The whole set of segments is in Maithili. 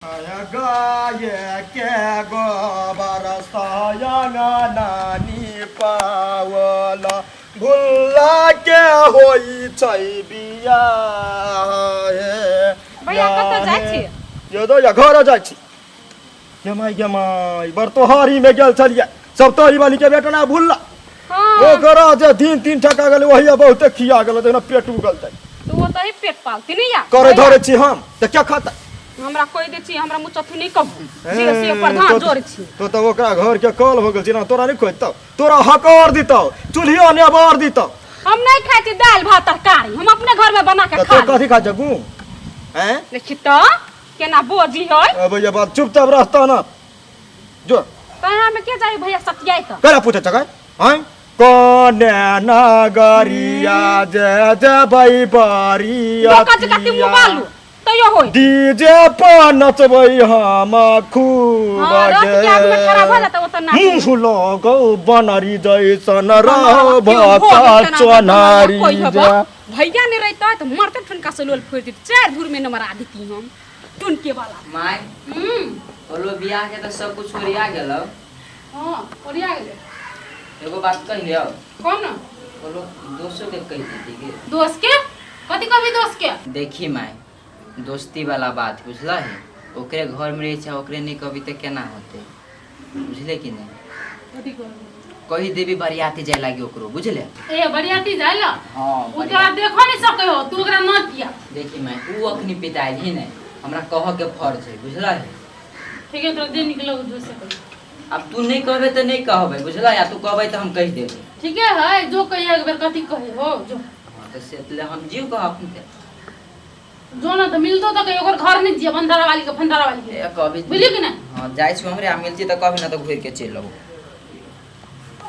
गाय के गोबर नानी पावल भुल्ला के होइ छै बियाह हे। भैया कतऽ जाइ छी? ये दो या घर जाइ छी। गे माय गे माय, बड़ तोहारी में गेल छलियै सब तोरी वाली के बेटा ना भुल्ला। हाँ। ओकरा जे दिन तीन टका गेलै वही बहुते खिया गेलै तेना पेट उगल जाइ। तो वो तो ही पेट पालती नहीं या करे धरे छी हम तऽ क्या खाता। हमरा कहि दै छी, हमरा मुँह चथू नहीं कहू जे से प्रधान जोर छी। तो तऽ ओकरा घर के कल हो गेल छी ना, तोरा नहीं खोजतौ, तोरा हकर दितौ, चूल्हियो ने बार दितौ। हम नहीं खाइ छी दालि भात तरकारी, हम अपने घर में बना के तऽ खा तो कथी खा जगू हैं? देखी तो केना बोजी है। अब ये बात चुपचाप रहता ना जो। तहरा में के जाई भैया सतियाई तो करा पूछे चकै हैं कोने नगरिया जे जेबै बरिया। धोखा चुका ती मोबाइल तैयो होय। डीजे पर नचबै हम खूब। हाँ, रथ के आगू में खड़ा भऽ जाता ओतऽ नाच। मुँह लगौ बनरी जैसन बनरवा रह केओ भऽ गेल तेना चोनारी कोइ हबऽ। जा। भैया नहीं रहता तो मरते ठुनका से लोल फोड़ देती, चार धूर में न मरा देती हम टुनके वाला। My बोलो बियाह के तो सब कुछ ओरिया गेलो। हाँ ओरिया गेलै। एगो बात कहियो। कौन? बोलो दोस्तों के कह देती के। दोस्त के कथी कहबी दोस्त के? देखी my दोस्ती वाला बात बुझला है, ओकरे घर में रहे छै ओकरे नहीं कहबी तो केना होते, बुझले कि नहीं? कथी कहबी? कही देबी बरियाती जाय लागी ओकरो, बुझले? ए बरियाती जाय ला? हाँ, उ तोरा देखो नहीं सके हो, तू ओकरा न दिया। देखी my उ अखनी पितायल ही नहीं, हमरा कह के फर्ज है, बुझला है? ठीक है, तोरा जे निकलो जो से कही। अब तू नहीं कहबे तो नहीं कहबे, बुझला? या तू कहबे तो हम कह देबे। ठीक है, जो कहिए एक बेर कथी कहे हो जो। हाँ, तो से ले हम जीव कह अखनी ते। जो ना तो मिलतो तो कहियो ओकर घर नहीं जिया भंडारा वाली के, भंडारा वाली के। ए, कभी बुझली कि नहीं? हाँ, जाय छी हमरे आ मिलती तो कभी ना तो घुर के चलि अबो।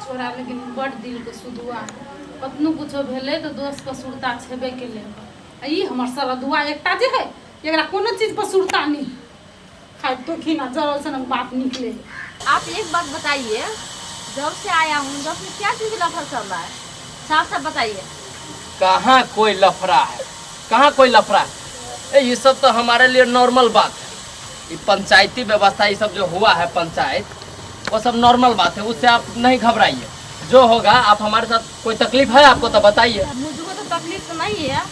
छोरा लेकिन बड़ दिल के सुधुआ, कतनो कुछो भेलै तो दोस्त के सुरता छेबे केलै। आ ई हमर सरदुआ एकटा जे है एकरा कोनो चीज पर सुरता नहीं, खाइ तो खिना जरल सन बात निकले। आप एक बात बताइए, जब से आया हूँ जब से क्या चीज लफड़ा चल रहा है, साफ साफ बताइए। कहाँ कोई लफड़ा है, कहाँ कोई लफड़ा है? ए, ये सब तो हमारे लिए नॉर्मल बात है। ये पंचायती व्यवस्था ये सब जो हुआ है पंचायत, वो सब नॉर्मल बात है, उससे आप नहीं घबराइए। जो होगा आप हमारे साथ, कोई तकलीफ है आपको तो बताइए। मुझको तो तकलीफ तो नहीं है,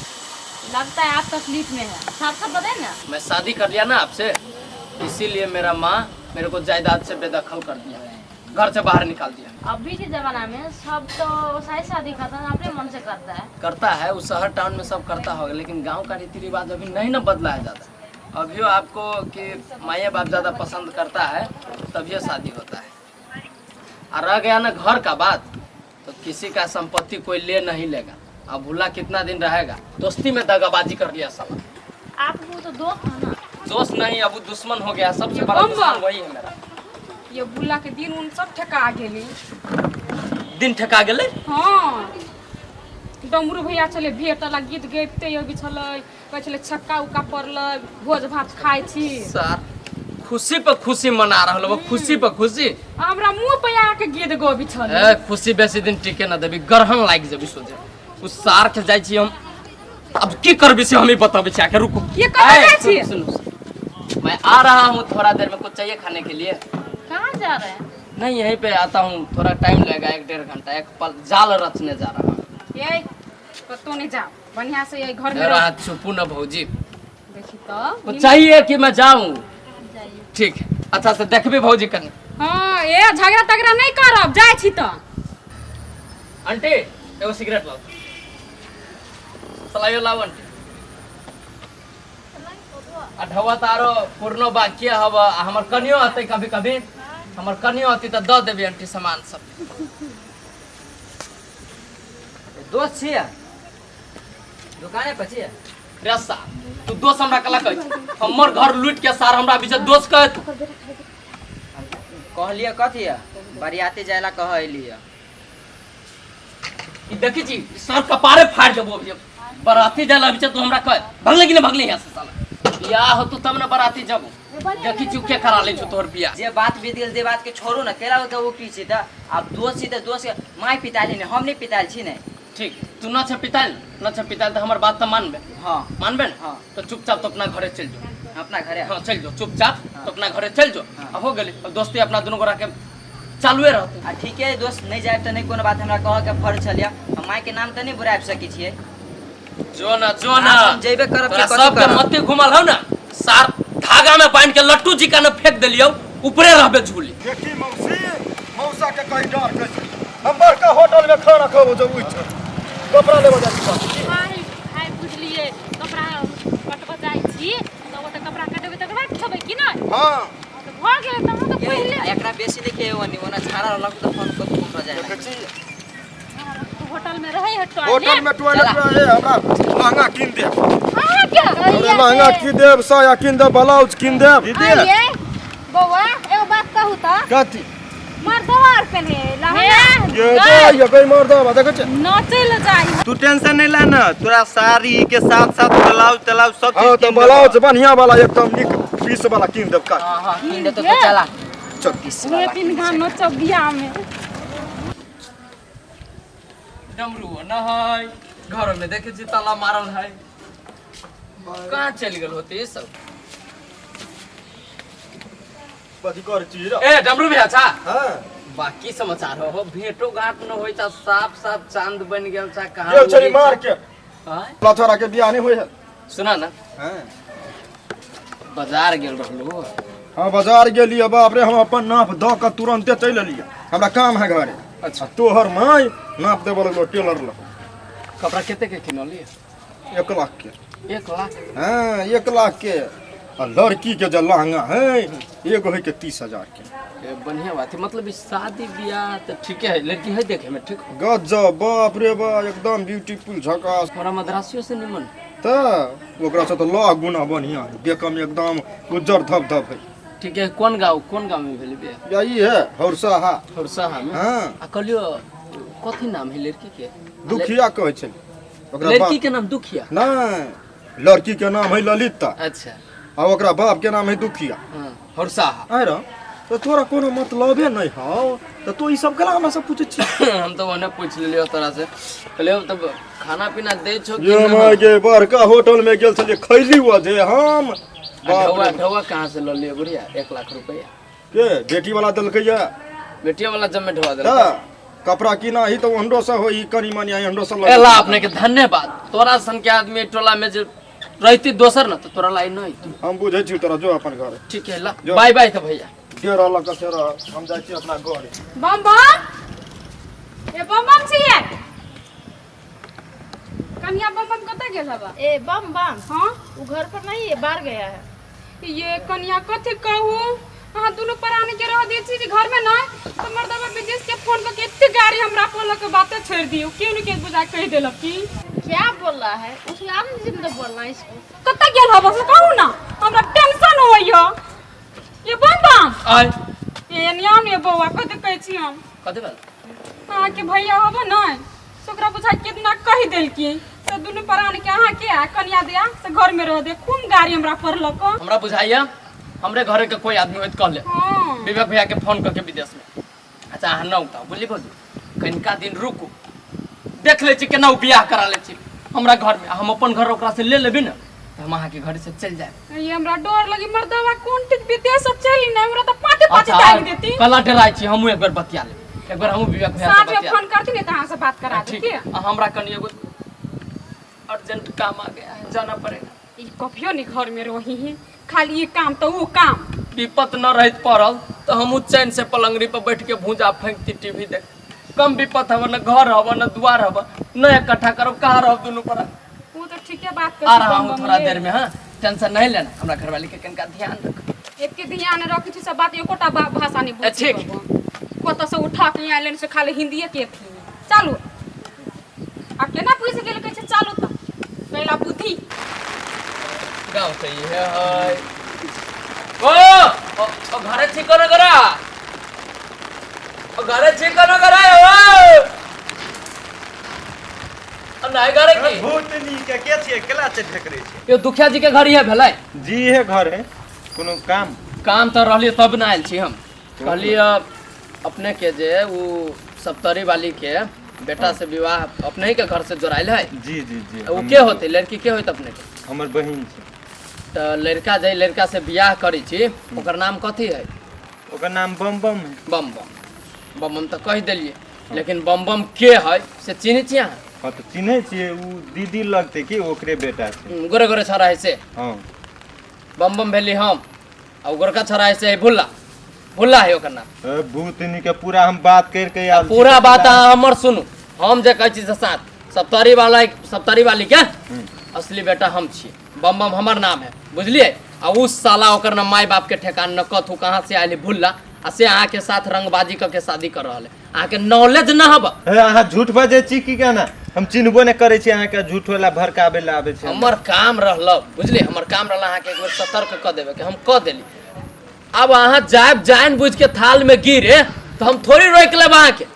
लगता है आप तकलीफ में है, साफ साफ बताइए ना। मैं शादी कर लिया ना आपसे, इसीलिए मेरा माँ मेरे को जायदाद से बेदखल कर दिया, घर से बाहर निकाल दिया। अभी के जमाना में सब तो वैसा ही शादी करता है, अपने मन से करता है। करता है, उस शहर टाउन में सब करता होगा, लेकिन गांव का रीति रिवाज अभी नहीं ना बदला है ज़्यादा। अभी आपको कि माए बाप ज़्यादा पसंद करता है तभी शादी होता है। और रह गया ना घर का बात, तो किसी का संपत्ति कोई ले नहीं लेगा। अब भूला कितना दिन रहेगा, दोस्ती में दगाबाजी कर लिया साला। आपको तो दोस्त है ना? दोस्त नहीं, अब वो दुश्मन हो गया, सबसे बड़ा बम्बा। दुश्मन वही है मेरा। ये बुला के दिन उन सब ठेका गेली। दिन ठेका गेलै? हाँ, डमरू भैया छलै भेट ला गीत गबिते अबै छलै, कहै छलै छक्का उक्का पड़लै, भोज भात खाइ छी। सर खुशी पर खुशी मना रहल हो, खुशी पर खुशी। हमरा मुँह पे आके गीत गबै छलै। ए, खुशी बेसी दिन टिके ना देबी, ग्रहण लागि जेबी सोझे। उस सार के जाइ छी हम, अब की करबी से हम ही बताबै छी, आके रुको। के कतऽ ए, जाइ छी? सुनू, सुनू, मैं आ रहा हूँ थोड़ा देर में, कुछ चाहिए खाने के लिए? कहाँ जा रहे हैं? नहीं यहीं पे आता हूँ, थोड़ा टाइम लगेगा, 1-1.5 घंटा, एक पल जाल रचने जा रहा हूँ। ये कतौ नहीं जाओ, बढ़िया से ये घर में रहा रहो। चुपू ना भौजी। देखी तो। तो चाहिए कि मैं जाऊँ? ठीक है, अच्छा से देखबी भौजी कनी। हाँ, ए झगड़ा तगड़ा नहीं करब, जाइ छी तो। आंटी एगो सिगरेट लाओ, सलाइयो लाओ आंटी। आ ढवा त आरो पुरनो बाकी हब, आ हमर कनियो अतै कभी कभी, हमर कनियो अतै त the देबी आंटी सामान सब। दोस्त छियै दुकाने पर छियै? रे सार तू दोस्त हमरा कला कहै छी, हमर घर लूट के सार हमरा बीच दोस्त कहै तू। कहलियै कथी है, बरियाती जाय ला कहलियै। ई देखै छी सर कपारे फाड़ देबो अभी, बराती जाय ला बीच तू हमरा कह भगले कि नहीं भगले यहाँ से साला। बियाह होतौ तब ना बराती जबो, देखी छी के करा ले छौ तोहर बियाह। जे बात बीत गेल जे बात के छोड़ू ना, केला के वो की छी त आब दोस्त छी त दोस्त के my पिताली ने, हम नहीं पिताल छी ने। ठीक, तू न छ पिताल, न छ पिताल त हमर बात त मानबे। हाँ। मानबे न? हाँ। तो चुपचाप तो अपना घरे चल जो। अपना घरे। हाँ चल जो चुपचाप तो अपना घरे चल जो। आ हो गेलै, अब दोस्ती अपना दुनू गोरा के चालुए रहतै। आ ठीक है दोस्त, नहीं जाए तो नहीं कोनो बात, हमरा कह के फर्ज छलिया, हम माय के नाम त नहीं बुराबि सकै छियै। जो ना जो ना, हम जेबे करब तोरा कि कथी सबके करब? मत्ती घुमल हौ ना, सार धागा में बांध के लट्टू जी का न फेंक देलियौ, ऊपरे रहबे झूली। देखी मौसी, मौसा के कही डर कैसे, हम बड़का होटल में खाना खाबो जब उठ कपड़ा लेबो जाइ छी। हाय हाय बुझलिए, कपड़ा कटबऽ जाइ छी तऽ ओतऽ कपड़ा कटेबै तकर बाद खेबै कि नहि? हाँ। तऽ भऽ गेलै तऽ हम तऽ पहिले एकरा बेसी नहीं खेबै ओनी, ओना छाड़ा रहलक तऽ फोन कऽ घूम जाए। देखै छी होटल में रहै है टॉयलेट, होटल में टॉयलेट रहे। हमरा लहंगा कीन देब। हाँ के हमरा लहंगा कीन देब, साया कीन देब, ब्लाउज कीन देब। आइए बौआ, एगो बात कहू तऽ? कथी? मर्दवा आर पेन्हे लहंगा? ये दे ये गई मर्दवा देखै छी। नाचै लए जाइ। तू टेंशन नहीं ला ना, तोरा साड़ी के साथ साथ ब्लाउज तलाउज सब हाँ चीज तऽ कीन देबो। ब्लाउज बढ़िया वाला एकदम नीक पीस वाला कीन देब का। हाँ हाँ कीन देतो तो चला। चल। उहे पिन्ह नचब बियाह में। डमरू न है घर में, देखे छी ताला मारल है, कहाँ चलि गेल होते ई सब? कथी करै छी रे? ए डमरू भैया छा। हाँ। बाकी समाचार हो, भेंटो घाट न होय चा, साफ साफ चांद बन गेल चा कहाँ गेल छली उड़ै चा? मार्केट। आँय? लथोड़ा के बियाह नहीं होय है। सुना ना। हाँ। बाजार गेल रहलू? हाँ बाजार गेलियै, बाप रे, हम अपन नाप दऽ कऽ तुरन्ते चलि एलियै, हमरा काम है घरे। अच्छा। तोहर माय नाप देबऽ लगलो टेलर लग। कपड़ा कते के किनलियै? 1 लाख के। 1 लाख? हाँ 1 लाख के। आ लड़की के जे लहंगा है एगो है के 30,000 के। ए, बढ़िया बात है, मतलब ई शादी बियाह तऽ ठीके है, लड़की है देखे में ठीक? गजब, बाप रे बा, एकदम ब्यूटीफुल, झकास। हमरा मद्रासियो से निमन। तऽ ओकरा से तऽ लाख गुना बढ़िया है, देखऽ में एकदम उज्जर धब धब है। ठीक है, कोन गाँव, कोन गाँव में भेलै बियाह? या ई है हौरसाहा। हौरसाहा में। हाँ। आ कहलियो कथी नाम है लड़की के? दुखिया कहै छै ओकरा लड़की बाप के नाम दुखिया? नहीं, लड़की के नाम है ललिता। अच्छा। आ ओकरा बाप के नाम है दुखिया। हाँ, हौरसाहा। आय रह तऽ तोरा कोनो मतलबे नहीं हौ तऽ तू ई सब केना हमरा सब पूछै छी? हम तो ओने पूछ लेलियो तोरा से, कहलियो तब खाना पीना दै छौ कि ये नहि? माय गे, बड़का होटल में गेल छलियै, खैली हुआ जे हम। आ बाप ढौआ रे। ढौआ कहाँ से लऽ लियो बुढ़िया 1 लाख रुपया? के बेटी वाला देलकै या। बेटिया वाला जमे ढौआ देलकै। तऽ कपड़ा किना ही तऽ हमरो से होई कनी मनी, हमरो से लऽ। एला अपने के धन्यवाद, तोरा सन के आदमी टोला में जे रहती दोसर न तो तोरा लाई नहीं। हम बुझै छी तोरा, जो अपन घर। ठीक है ला, जो। बाय बाय तो भैया। डेरा लऽ कऽ फेर हम जाइ छी अपना घर। बम बम, ए बम बम छियै कनिया, बम बम कतऽ गेल हबा? ए बम बम। हाँ। वो घर पर नहीं है, बाहर गया है। ये कनिया कथी कहू, अहाँ दुनू प्राणी के रह दै छी जे घर में नहीं तो मर्दबा विदेश के फोन करके एते गाड़ी हमरा पर लऽ के बाते छोड़ि दियौ, केओ ने केओ बुझा कहि देलक की। क्या बोल रहा है उसमें, आप नहीं जिंदा बोलना है इसको। कतऽ गेल हबा से कहू ना, हमरा टेंशन होइया। ये बम बम। आय। ये नियाम ने बौआ, कथी कहै छी हम? कथी भेल? अहाँके भैया हबो नहि से ओकरा बुझा कितना कहि देलखिन से दुनू प्राणी के अहाँ के आ कनिया दिया से घर में रह दे, खूब गाड़ी हमरा पड़लक। हमरा बुझाइया हमरे घरे के कोई आदमी होइत कहले। हाँ। विवेक भैया के फोन करके विदेश में। अच्छा अहाँ न उठाओ, बुझली भौजी, कनिका दिन रुकू, देख लै छी केना ओ बियाह करा लै छी हमरा घर में, हम अपन घर ओकरा से ले लेबी ना तऽ हम अहाँके घर से चलि जायब। ये हमरा डर लगी, मर्दवा कोन ठीक विदेश से चलि ना, हमरा तऽ पाँचे पाँचे दागि देती। कला डराइ छी, हमहूँ एक बेर बतिया लेब, एक बेर हमहूँ विवेक भैया से साँझ में बतिया फोन करती ने तऽ अहाँ से बात करा ठीक। देती। आ हमरा कनि एगो अर्जेंट काम आ गया है, जाना पड़ेगा। ई कभियो नहीं घर में रही ही, खाली ये काम तो वो काम। विपत न रहत पड़ल तो हमहूँ चैन से पलंगड़ी पर बैठ के भूजा फेंकती, टीवी देख। कम विपत हव न, घर हव न, दुआर हव न, इकट्ठा करब कहाँ रहब दुनू पर? वो तो ठीके बात आ रहा हूँ थोड़ा देर में, हाँ टेंशन नहीं लेना, हमरा घरवाली के कनिका ध्यान रख। एक के ध्यान रखी छी सब बात, एकोटा भाषा नहीं बुझी। ठीक। कतऽ से उठा के आयल से खाली हिंदीए के अथी चालू, आ केना पूछि गेल कहै छै चालू तऽ पहला बुद्धि। गाँव से इहे है। ओ ओ ओ घरे छी कोनो करा, ओ घरे छी कोनो करा, ओ ओ नहीं घरे की भूतनी के के छियै, केला से ठेकरे छै? यो दुखिया जी के घर इहे भेलै? जी इहे घर है, कोनो काम? काम तऽ रहलियै तब ना आयल छी हम। कहलियै अपने के जे उ सप्तरी वाली के बेटा से विवाह अपने ही के घर से जोड़ायल है। जी जी जी। उ के होते, लड़की के होते अपने के? हमर बहिन छै। तऽ लड़का जे लड़का से बियाह करै छी ओकर नाम कथी है? ओकर नाम बम बम है। बम बम। बम बम तऽ कहि देलियै, लेकिन बम बम के है से चिन्है छियै अहाँ? हँ, तऽ चिन्है छियै, ओ दीदी लगतै कि ओकरे बेटा छै। गोरे गोरे छौड़ा है से? हँ। बम बम भेली हम आ ओ गोरका छौड़ा है से है भुल्ला, भुल्ला है ओकर नाम। ए, भूतनी के पूरा हम बात कर के आयल छी। पूरा बात अहाँ हमर सुनू, हम जे कहै छी से साथ सप्तरी वाला, सप्तरी वाली के असली बेटा हम छी, बम बम हमर नाम है, बुझलियै? आ उ साला ओकर न माय बाप के ठेकान न कथू, कहाँ से आयल है भुल्ला, आ से अहाँ के साथ रंगबाजी कऽ के शादी कर रहल है। अहाँ के नॉलेज न हब। हे, अहाँ झूठ बजै छी की केना? हम चिन्हबो नहि करै छी अहाँके, झूठ वाला भड़काबै लए आबै छी। हमर काम रहल, बुझलियै, हमर काम रहल अहाँके एक बेर सतर्क कऽ देबे के, हम कऽ देली। आब अहाँ जायब जान बुझ के थाल में गिरे तो हम थोड़ी रोक लेब अहाँके।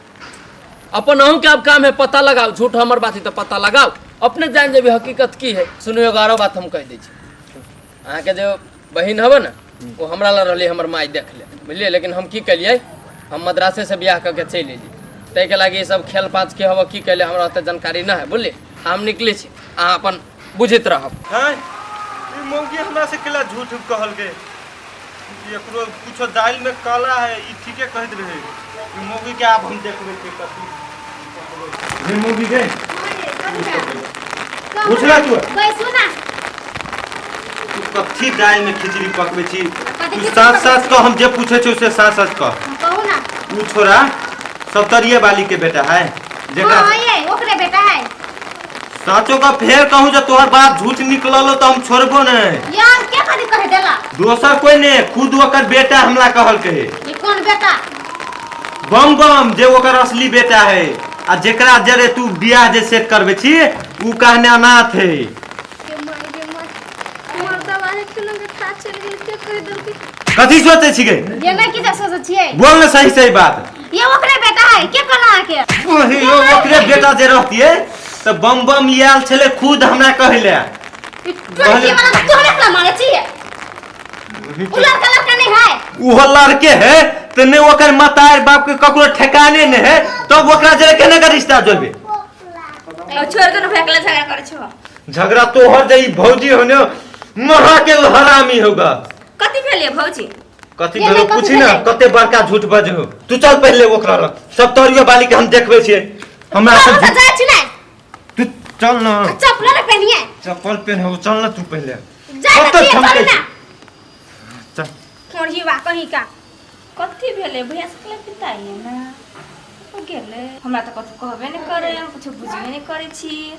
अपन अहूँ के आब काम है पता लगाओ, झूठ हमर बात है तो पता लगाओ, अपने जान जेबी हकीकत की है। सुनू, एगो आरो बात हम कहि दै छी, अहाँके जे बहिन हबे ने ओ हमरा लग रहली, हमर माय देख ले, बुझलियै? लेकिन हम की केलियै, हम मद्रासे से बियाह कऽ के चलि एलियै, ताहिके लागि ई सब खेल पाँच के हबे की केलियै हमरा ओते जानकारी नहि है, बुझलियै? हम निकलै छी, अहाँ अपन बुझैत रहब। हैं, ई मौगी हमरा से केला झूठ कहलकै? ई एकरो कुछो दालि में काला है, ई ठीके कहैत रहे। ई मौगी के आब हम देखबै के कथी रे मौगी गे। उठला तू। बैसू ना। तू कथी दालि में खिचड़ी पकबै छी? कथी तू खिचड़ी साथ पकबै साथ कह, हम जे पूछै छियौ से साथ साथ कह। कहू ना। ऊ छोरा सप्तरिये वाली के बेटा है जेकरा? हाँ, ये ओकरे बेटा है। साचो का फेर कहूँ जे तोहर बात झूठ निकलल तो हम छोड़बो नहीं। यार के कथी कह देला? दोसर कोई ने, खुद ओकर बेटा हमरा कहलकै। ये कौन बेटा? बम बम जे ओकर असली बेटा है, आ जेकरा जरे तू बियाह जे सेट करबे छी ऊ कहने अनाथ है। के माय गे माय, मर्दा वाले के लगे था चल गेल, के कह देलकै? कथी सोचे छी गे? ये नहीं की सोचे छियै? बोल ना सही सही बात। ये ओकरे बेटा है, के कहला अहाँके? वही ओकरे बेटा जे रहतियै तऽ बम बम आयल छलै खुद हमरा कहले। ई लड़की वाला तो तोहरे के मारे छियै, उ लड़का लड़का नहीं है। उहो लड़के है तऽ नहि ओकर मतार बाप के ककरो ठेकाने नहि है, तब ओकरा जरे केना के रिश्ता जोड़बे? अब छोड़ दे ना भैया, झगड़ा करे छो। झगड़ा तोहर जे ई भौजी हो ने महा के हरामी होगा। कथी भेलिए भौजी? कथी ये भेलो नहीं, कथी पूछी ना। भेलै? कते बड़का झूठ बजहो तू। चल पहले ओकरा लग, सब तोरियो बाली के हम देखबै छियै। हमरा हम से तऽ जाइ छी ने। तू चल ना। चप्पल ने पहनिए। चप्पल पहन, चल ना तू पहले। जाइ कतऽ तऽ छियै, ठमकै चल ना। चल। कोढ़ीवा कहीं का कथी भेलै भैया से केला पिताइए ना ओ गेलै? हमरा तऽ कथू कहबे नहि करे, हम कुछो बुझबे नहि करै छी।